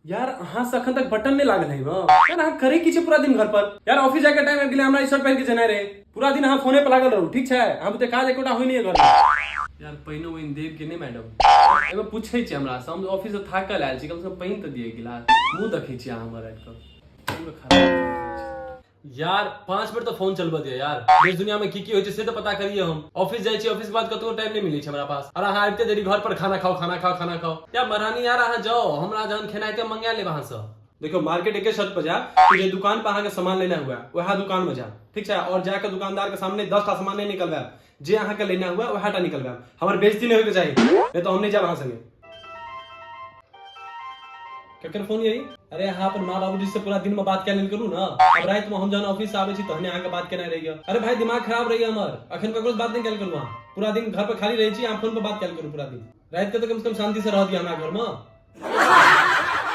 यार अहाँ से अखन तक बटन नहीं लागल है यार। अहाँ करे की छै पूरा दिन घर पर यार? ऑफिस जाके टाइम आबि गेलै, हमरा ई शर्ट पहिन के जेनाइ रहे। पूरा दिन अहाँ फोने पर लागल रहू। ठीक छै, अहाँ बुते काज एकोटा होइ नहीं है घर में यार। पानिओ वानि देब कि नहि मैडम? एहिमे पूछै छी हमरा से, हम ऑफिस से थाकल आयल छी, कम से कम पानि तऽ दिअ एक गिलास। मुँह देखै छी अहाँ हमर राति कऽ यार। 5 मिनट तऽ फोन चलबऽ दिअ यार। देश दुनिया में की की होइ छै से तऽ पता करिए। हम ऑफिस जाइ छी, ऑफिस के बाद कतौ टाइम नहि मिलै छै हमरा पास, और अहाँ आबिते देरी घर पर खाना खाओ, खाना खाओ, खाना खाओ। यार महारानी यार, अहाँ जाओ, हमरा जहन खेनाइ ते मंगा लेब अहाँ से। देखियौ, मार्केट एके शर्त पर जायब कि जे दुकान पर अहाँके सामान लेना हुआ वएह दुकान में जायब, ठीक छै? और जाके दुकानदार के सामने 10टा सामान नहि निकलवायब, जे अहाँके लेना हुआ वएह टा निकलवायब। हमर बेइज्जती नहि होइके चाही, नहीं तो हम नहीं जायब अहाँ संगे। ककर फोन यही? अरे अहाँ अपन माँ बाबूजी से पूरा दिन में बात कए लेल करू ना। अब राति में हम जहन ऑफिस से आबै छी तहने अहाँके बात केनाइ रहैया। अरे भाई, दिमाग खराब रहैया हमर। अखन ककरो से बात नहि कयल करू। अहाँ पूरा दिन घर पर खाली रहै छी, अहाँ फोन पर बात कयल करू पूरा दिन। राति के तऽ कम से कम शांति से रह दिया हमरा घर में।